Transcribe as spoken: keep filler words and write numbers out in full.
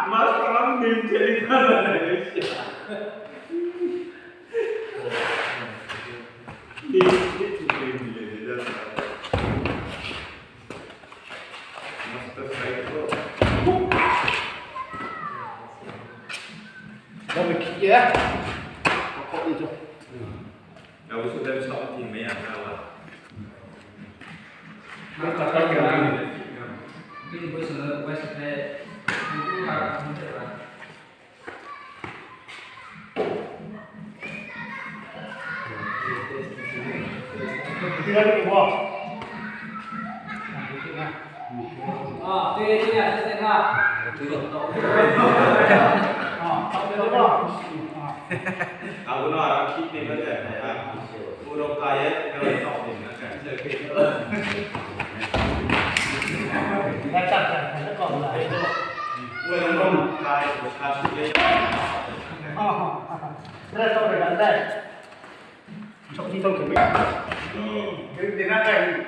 Master ang ni jadi mana ni. Ini, ini tu boleh bila dia dah. Master side tu. Dah berkira. Pokok itu. Dah usut dah bisa mati maya kalah. Ini bos na, bos na. Itu harus ada. Abo no aro khih ni ba de, ha. Puro kaya, kaya tau ni na ka. Puro no kaya, kaya. Kaya tau ni ba de. Sok si tau kaya. Kaya ni na kaya.